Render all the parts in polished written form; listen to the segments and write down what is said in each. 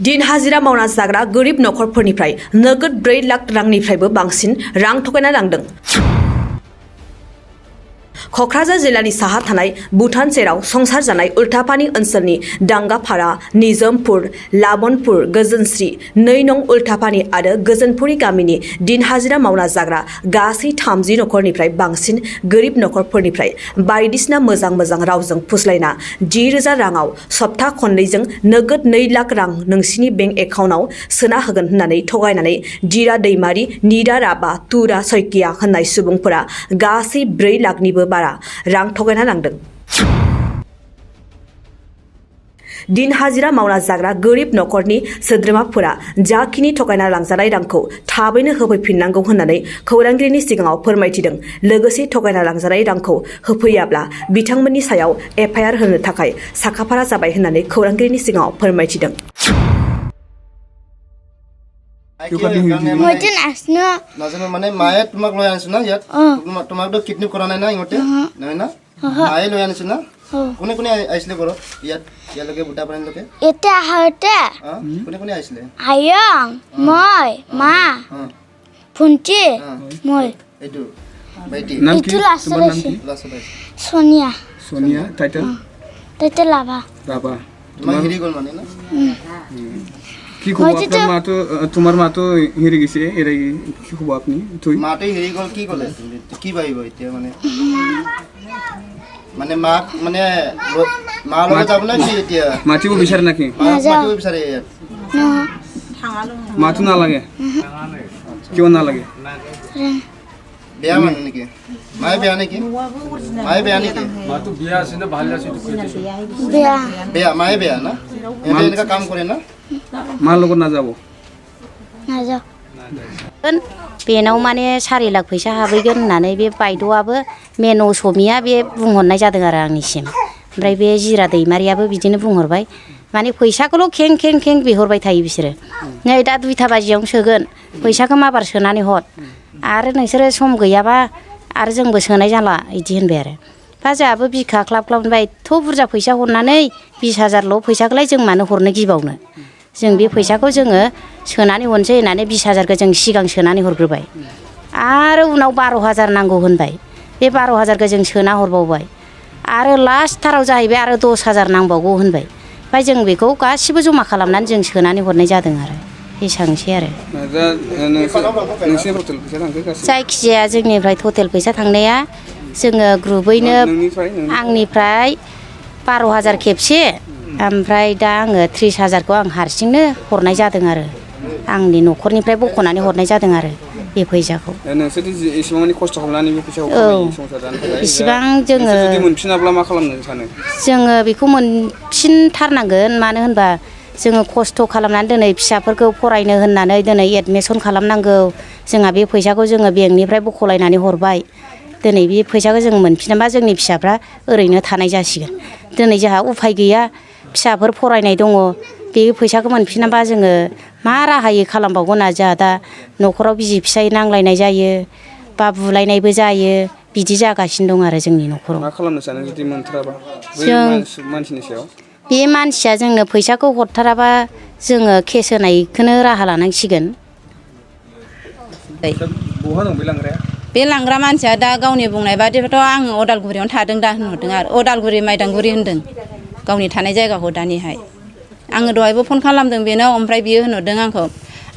दिन हाजिरा मावना जाग्रा गोरिब नखरफोरनिफ्राय नोगोद 4 लाख रांनिफ्रायबो बांसिन रां थगायना लांदों। कक्राझार जिल्लानि साहा थानाय भुटान सेराव संसार जानाय उल्टापानी ओनसोलनि दांगापारा, निजोमपुर, लाबनपुर, गोजोनस्री 2 नं उल्टापानी आरो गोजोनपुरी गामिनि दिन हाजिरा मावना जाग्रा गासै 30 नखरनिफ्राय बांसिन गोरिब नखरफोरनिफ्राय बायदिसिना मोजां रावजों फुस्लायना 10,000 राङाव सप्ता खननैजों नोगोद 2 लाख रां नोंसिनि बेंक एकाउन्टआव सोना होगोन होननानै थगायनानै दिरा दैमारी, निदा राबा, तुरा सयकिया होननाय सुबुंफोरा गासै 4 लाखनिबो बारा रां थगायना लांदों। दिन हाजिरा मावना जाग्रा गोरिब नखरनि सोद्रोमाफोरा जाखिनि थगायना लांजानाय रांखौ थाबैनो होफैफिननांगौ होननानै खौरांगिरिनि सिगाङाव फोरमायथिदों। लोगोसे थगायना लांजानाय रांखौ होफैयाब्ला बिथांमोननि सायाव FIR होनो थाखाय साखाफारा जाबाय होननानै खौरांगिरिनि सिगाङाव फोरमायथिदों। মইতো নাচনো নাজানো মানে মায়ে তোমাক লৈ আনিছো না ইয়াত তোমাক তো কিডনি কৰা নাই না ইহঁতে নহয় না মায়ে লৈ আনিছো না কোনে কোনে আহিছিলে ঘৰত ইয়ালৈকে বুটাপানীলৈকে এটা আহোঁতে কোনে কোনে আহিছিলে আয়ং মই মা ভণ্টি মই এইটো ভাইটি নাম কি তোমার নাম কি সোনিয়া সোনিয়া টাইটেল লাভা তোমাক হেৰি গ'ল মানে না কি খবর আপনার মা তো তোমার মা তো হেরে গেছে এরাই কি খবর আপনি তুই মাতে হেৰি গ'ল কি ক'লে কি ভাবিব এতিয়া মানে মা মানে মা লগত যাব না কি এতিয়া মাতিব বিচারে নাকি মাতিব বিচাৰে মাতো না লাগে কিয় না লাগে বেয়া মানে নেকি মায়ে বেয়া নেকি মাতো বিয়া আছে না ভালো আছে তো কইতেছ বেয়া মায়ে বেয়া না এনেকা কাম কৰে না মার লগত না যাব बेनाव माने 4 लाख फैसा हाबैगोन होननानै बे बायद'आबो मेन असमिया बे बुंहरनाय जादों आरो आंनिसिम। ओमफ्राय बे जिरा दैमारियाबो बिदिनो बुंहरबाय माने फैसाखौल' खें बिहरबाय थायो बिसोरो। नै दा 2टा बाजियावनो सोगोन फैसाखौ माबार सोनानै हर आरो नोंसोरो सम गैयाबा आरो जोंबो सोनाय जाला बिदि होनबाय आरो। जोंहाबो बिखा ख्लाब होनबा एथ' बुरजा फैसा हरनानै 20,000ल' फैसाखौलाय जों मानो हरनो गिबावनो जों बे फैसाखौ जोङो सोनानै हरनोसै होननानै 20,000खौ जों सिगां सोनानै हरग्रोबाय आरो उनाव 12,000 नांगौ होनबाय बे 12,000खौ जों सोना हरबावबाय आरो लास्टथाराव जाहैबाय आरो 10,000 नांबावगौ होनबाय ओमफ्राय जों बेखौ गासिबो जमा खालामनानै जों सोनानै हरनाय जादों आरो एसांसै आरो जायखिजाया जोंनिफ्राय टटेल फैसा थांनाया जोङो ग्रुपैनो आंनिफ्राय 12,000 खेबसे ओमफ्राय दा आङो 30,000खौ आं हारसिंनो हरनाय जादों आरो आंनि न'खरनिफ्राय बख'नानै हरनाय जादों आरो बे फैसाखौ नोंसोरदि एसेबां माने खस्थ' खालामनानै बे फैसाखौ संसार जानो थाखाय इसिबां जोङो जुदि मोनफिनाब्ला मा खालामनो सानो जोङो बेखौ मोनफिनथारनांगोन मानो होनबा जोङो खस्थ' खालामनानै दिनै फिसाफोरखौ फरायनो होननानै दिनै एडमिसन खालामनांगौ जोंहा बे फैसाखौ जोङो बेंकनिफ्राय बख'लायनानै हरबाय दिनै बे फैसाखौ जों मोनफिनाबा जोंनि फिसाफ्रा ओरैनो थानाय जासिगोन दिनै जोंहा उफाय गैया फिसाफोर फरायनाय दङ बे फैसाखौ मोनफिनाबा जोङो मा राहायै खालामबावगोन जोंहा दा न'खराव बिसि फिसाय नांलायनाय जायो बा बुलायनायबो जायो बिदि जागासिनो दं आरो जोंनि न'खराव मा खालामनो सानो जुदि मोनथाराबा मानसिनि सायाव बे मानसिया जोंनो फैसाखौ हरथाराबा जोङो केस होनायखौनो राहा लानांसिगोन बहा दं बे लांग्राया बे लांग्रा मानसिया दा गावनि बुंनाय बादिबाथ' आं अदालगुरियावनो थादों दा होनहरदों आरो अदालगुरि माइदांगुरि होनदों गावनि थानाय जायगाखौ दानिहाय आङो दहायबो फन खालामदों बेनाव ओमफ्राय बियो होनहरदों आंखौ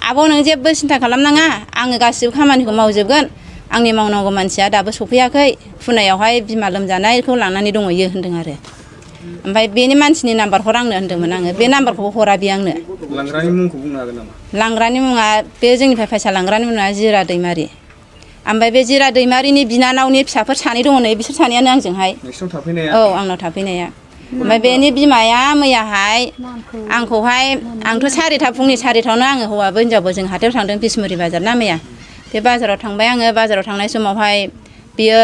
आब' नों जेबो सिन्था खालामनाङा आङो गासिबो खामानिखौ मावजोबगोन आंनि मावनांगौ मानसिया दाबो सफैयाखै फुनायावहाय बिमा लोमजानायखौ लांनानै दंहैयो होनदों आरो ओमफ्राय बेनि मानसिनि नाम्बार हर आंनो होनदोंमोन आङो बे नाम्बारखौबो हरा बे आंनो लांग्रानि मुंखौ बुंनो हागोन नामा लांग्रानि मुङा बे जोंनिफ्राय फैसा लांग्रानि मुङा जिरा दैमारि ओमफ्राय बे जिरा दैमारिनि बिनानावनि फिसाफोर 2 दङ नै बिसोर 2यानो आंजोंहाय नोंसिनाव थाफैनाया औ आंनाव थाफैनाया ओमफ्राय बेनि बिमाया मैयाहाय आंखौहाय आंथ' 4टा फुंनि 4टायावनो आङो हौवाबो हिनजावबो जों हाथायाव थांदों बिसमुरि बाजार ना मैया बे बाजाराव थांबाय आङो बाजाराव थांनाय समावहाय बियो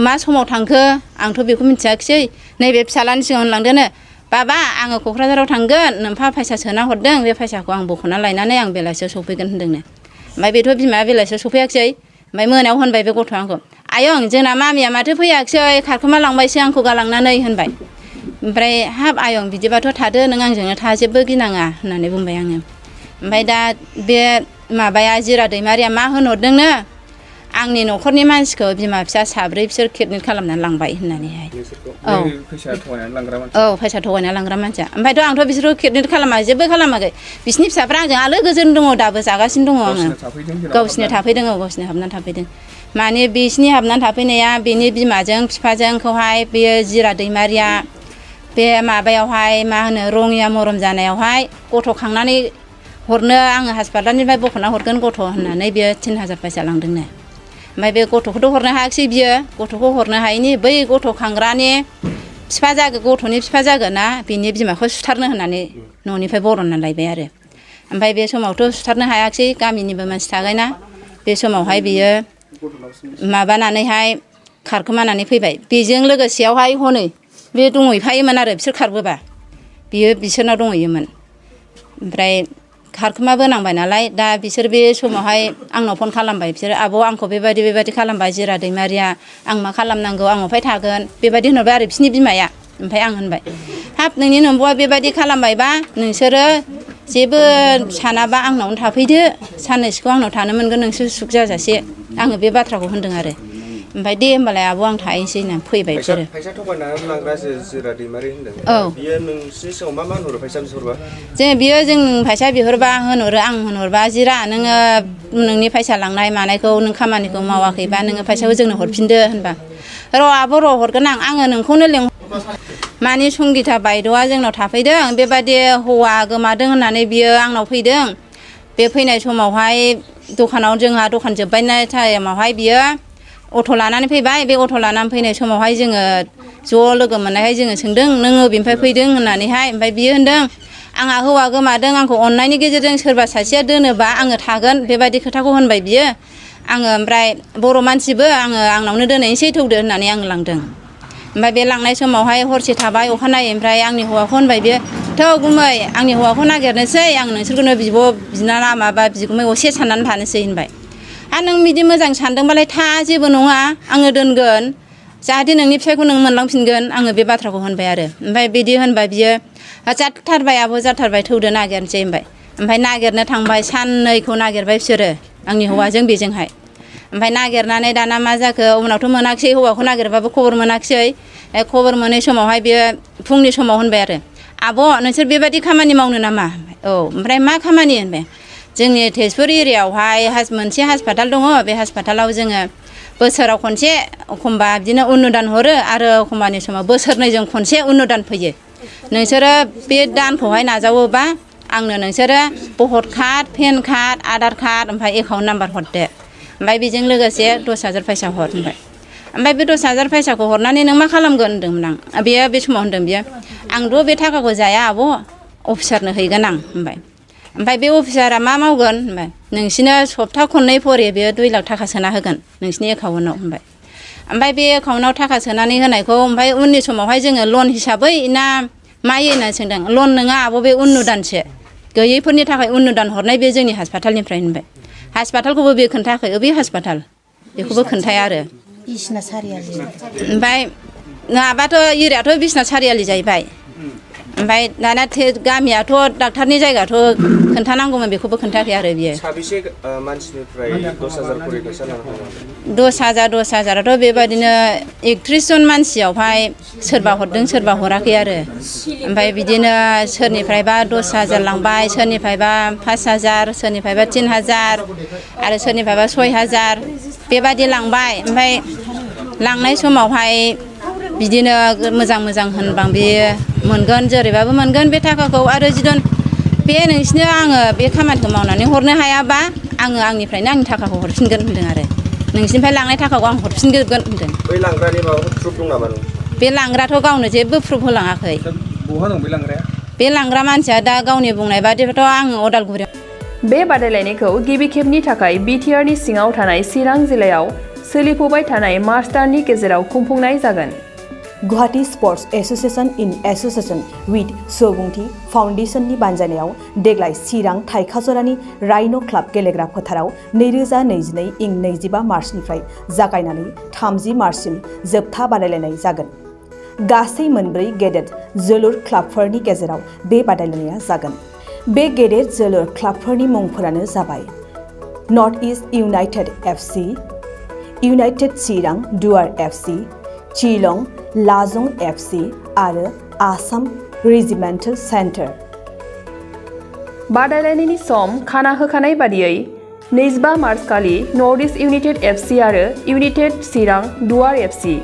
मा समाव थांखो आंथ' बेखौ मिथियाखिसै नैबे फिसालानि सिगाङाव होनलांदोनो बाबा आङो क'क्राझाराव थांगोन नोंफा फैसा सोना हरदों बे फैसाखौ आं बख'ना लायनानै आं बेलासियाव सफैगोन होनदोंनो ओमफ्राय बेथ' बिमाया बेलासियाव सफैयाखिसै ओमफ्राय मोनायाव होनबाय बे गथ'आ आंखौ आयं जोंना मामिया माथो फैयाखिसै खारखोमा लांबायसो आंखौ गालांनानै होनबाय ओमफ्राय हाब आयं बिदिबाथ' थादो नों आंजोंनो था जेबो गिनाङा होननानै बुंबाय आङो ओमफ्राय दा बे माबाया जिरा दैमारिया मा होनहरदोंनो आंनि न'खरनि मानसिखौ बिमा फिसा साब्रै बिसोर किडनेप खालामनानै लांबाय होननानैहाय औ फैसा थगायनानै लांग्रा मानसि औ फैसा थगायना लांग्रा मानसिया ओमफ्रायथ' आंथ' बिसोरखौ किडनेप खालामाखै जेबो खालामाखै बिसिनि फिसाफ्रा आंजों आलो गोजोन दङ दाबो जागासिनो दङ आङो गावसिनो थाफैदों औ गावसिनो हाबनानै थाफैदों माने बिसिनि हाबनानै थाफैनाया बेनि बिमाजों बिफाजोंखौहाय बेयो जिरा दैमारिया बे माबायावहाय मा होनो रङिया मरम जानायावहाय गथ' खांनानै हरनो आङो हास्पातालनिफ्राय बख'ना हरगोन गथ' होननानै बियो 3000 फैसा लांदोंनो ओमफ्राय बे गथ'खौथ' हरनो हायाखिसै बियो गथ'खौ हरनो हायिनि बै गथ' खांग्रानि बिफा जागोन गथ'नि बिफा जागोन ना बिनि बिमाखौ सुथारनो होननानै न'निफ्राय बरनना लायबाय आरो ओमफ्राय बे समावथ' सुथारनो हायाखिसै गामिनिबो मानसि थाबायना बे समावहाय बियो माबानानैहाय खारखोमानानै फैबाय बेजों लोगोसेयावहाय हनै बे दंहैफायोमोन आरो बिसोर खारबोबा बियो बिसोरनाव दंहैयोमोन ओमफ्राय खारखोमाबोनांबाय नालाय दा बिसोर बे समावहाय आंनाव फन खालामबाय बिसोर आब' आंखौ बेबायदि खालामबाय जिरा दैमारिया आं मा खालामनांगौ आं अफाय थागोन बेबायदि होनहरबाय आरो बिसिनि बिमाया ओमफ्राय आं होनबाय हाब नोंनि नोम्ब'आ बेबायदि खालामबायबा नोंसोरो जेबो सानाबा आंनावनो थाफैदो साननैसोखौ आंनाव थानो मोनगोन नोंसोर सुख जाजासे आङो बे बाथ्राखौ होनदों आरो ओमफ्राय दे होमबालाय आब' आं थाहैनोसै होननानै फैबाय बिसोरो फैसा थगायनानै लांग्रा जिरा दैमारि होनदों औ बियो नोंसिनि सिगाङाव मा होनहरो फैसा बिहरबा जों फैसा बिहरबा होनहरबा जिरा नोङो नोंनि फैसा लांनाय मानायखौ नों खामानिखौ मावाखैबा नोङो फैसाखौ जोंनो हरफिनदो होनबा र' आब' र' हरगोन आङो नोंखौनो माने संगिता बायद'आ जोंनाव थाफैदों बेबायदि हौवा गोमादों होननानै बियो आंनाव फैदों बे फैनाय समावहाय दखानाव जोंहा दखान जोबबायनाय टाइमावहाय बियो अट' लानानै फैबाय बे अट' लानानै फैनाय समावहाय जोङो ज' लोगो मोननायहाय जोङो सोंदों नों अबेनिफ्राय फैदों होननानैहाय ओमफ्राय बियो होनदों आंहा हौवा गोमादों आंखौ अननायनि गेजेरजों सोरबा सासेया दोनोबा आङो थागोन बेबायदि खोथाखौ होनबाय बियो आङो ओमफ्राय बर' मानसिबो आंनावनो दोनहैनोसै थौदो होननानै आं लांदों ओमफ्राय बे लांनाय समावहाय हरसे थाबाय अखानायै ओमफ्राय आंनि हौवाखौ होनबाय बियो थौ गुमै आंनि हौवाखौ नागिरनोसै आं नोंसोरखौनो बिब' बिनानाव माबा बिगुमै असे साननानै थानोसै होनबाय नों बिदि मोजां सानदोंबालाय था जेबो नङा आङो दोनगोन जाहाथे नोंनि फिसायखौ नों मोनलांफिनगोन आङो बे बाथ्राखौ होनबाय आरो ओमफ्राय बिदि होनबाय बियो जाथारबाय आब' जाथारबाय थौदो नागिरनोसै होनबाय ओमफ्राय नागिरनो थांबाय साननैखौ नागिरबाय बिसोरो आंनि हौवाजों बेजोंहाय ओमफ्राय नागिरनानै दाना मा जाखो उनावथ' मोनाखिसै हौवाखौ नागिरबाबो खबर मोनाखिसै खबर मोनै समावहाय बियो फुंनि समाव होनबाय आरो आब' नोंसोर बेबायदि खामानि मावनो नामा औ ओमफ्राय मा खामानि होनबाय जोंनि तेजपुर एरियायावहाय मोनसे हास्पाताल दङ बे हास्पातालाव जोङो बोसोराव खनसे एखमबा बिदिनो अनुदान हरो आरो एखमबानि समाव बोसोरनैजों खनसे अनुदान फैयो नोंसोरो बे दानखौहाय नाजावोबा आंनो नोंसोरो vote card pan card Aadhaar card ओमफ्राय एकाउन्ट नाम्बार हरदो ओमफ्राय बेजों लोगोसे 10,000 फैसा हर होनबाय ओमफ्राय बे 10,000 फैसाखौ हरनानै नों मा खालामगोन होनदोंमोन आं बेयो बे समाव होनदों बियो आंथ' बे थाखाखौ जाया आब' अफिसारनो हैगोन आं होनबाय ओमफ्राय बे अफिसारा मा मावगोन होनबाय नोंसिनो सप्ता खननै फरे बेयो 2 लाख थाखा सोना होगोन नोंसिनि एकाउन्टआव होनबाय ओमफ्राय बे एकाउन्टआव थाखा सोनानै होनायखौ ओमफ्राय उननि समावहाय जोङो लन हिसाबै ना मायो होननानै सोंदों लन नङा आब' बे अनुदानसो गैयैफोरनि थाखाय अनुदान हरनाय बे जोंनि हास्पातालनिफ्राय होनबाय हास्पातालखौबो बे खोन्थायाखै बबे हास्पाताल बेखौबो खोन्थाया आरो बिसना सारियालि ओमफ्राय नङाबाथ' एरियाथ' बिसना सारियालि जाहैबाय ओमफ्राय दाना गामियाथ' डाक्टारनि जायगाथ' खोन्थानांगौमोन बेखौबो खोन्थायाखै आरो बियो साबेसे मानसिनिफ्राय 10,000 खरि फैसा लांदों 10,000 बेबायदिनो 31 जन मानसियावहाय सोरबा हरदों सोरबा हराखै आरो ओमफ्राय बिदिनो सोरनिफ्रायबा 10,000 लांबाय सोरनिफ्रायबा 5,000 सोरनिफ्रायबा 3,000 आरो सोरनिफ्रायबा 6,000 बेबायदि लांबाय ओमफ्राय लांनाय समावहाय बिदिनो मोजां होनबां बेयो मोनगोन जेरैबाबो मोनगोन बे थाखाखौ आरो जिदन बे नोंसिनो आङो बे खामानिखौ मावनानै हरनो हायाबा आङो आंनिफ्रायनो आंनि थाखाखौ हरफिनगोन होनदों आरो नोंसिनिफ्राय लांनाय थाखाखौ आं हरफिनगोन होनदों बै लांग्रानि माबाफोर प्रुफ दं नामा नों बे लांग्राथ' गावनो जेबो प्रुफ होलाङाखै बहा दं बे लांग्राया बे लांग्रा मानसिया दा गावनि बुंनाय बादिबाथ' आङो अदालगुरियाव बे बादायलायनायखौ गिबि खेबनि थाखाय बिटिआरनि सिङाव थानाय चिरां जिल्लायाव सोलिफुबाय थानाय मार्च दाननि गेजेराव खुंफुंनाय जागोन Guwahati sports association in association with Subungthi फाउन्डेशननि बानजायनायाव देग्लाय चिरां थाइखाजरानि राइन' क्लाब गेलेग्रा फोथाराव 2022 इं 25 मार्चनिफ्राय जागायनानै 30 मार्चसिम जोबथा बादायलायनाय जागोन गासै मोनब्रै गेदेर जोलुर क्लाबफोरनि गेजेराव बे बादायलायनाया जागोन। बे गेदेर जोलुर क्लाबफोरनि मुंफोरानो जाबाय north east united FC, united Chirang Duar FC, चिलं लाजं FC आरो आसाम रेजिमेन्टेल सेन्टार। बादायलायनायनि सम खाना होखानाय बादियै 25 मार्च खालि नर्थ इस्ट इउनाइटेड एफसि आरो United Chirang Duar FC,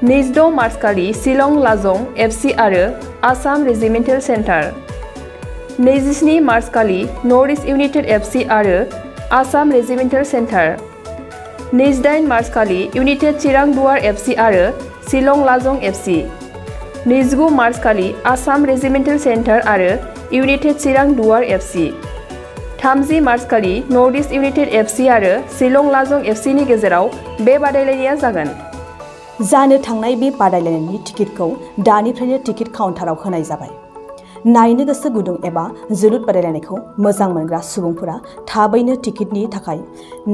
26 March खालि शिलं लाजं एफसि आरो आसाम रेजिमेन्टेल सेन्टार, 27 मार्च खालि नर्थ इस्ट इउनाइटेड एफसि आरो आसाम रेजिमेन्टेल सेन्टार, 28 मार्च खालि इउनाइटेड चिरां दुवार एफसि आरो शिलं लाजं एफसि, 29 मार्च खालि आसाम रेजिमेन्टेल सेन्टार आरो United Chirang Duar FC, 30 March खालि नर्थ इस्ट इउनाइटेड एफसि आरो शिलं लाजं एफसिनि गेजेराव बे बादायलायनाया जागोन। जानो थांनाय बे बादायलायनायनि टिकेटखौ दानिफ्रायनो टिकेट काउन्टाराव होनाय जाबाय। नायनो गोसो गुदुं एबा जोलुर बादायलायनायखौ मोजां मोनग्रा सुबुंफोरा थाबैनो टिकेटनि थाखाय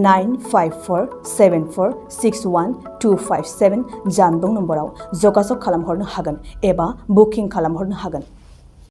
9547461257 जानबुं नम्बराव जगाजग खालामहरनो हागोन एबा बुकिं खालामहरनो हागोन।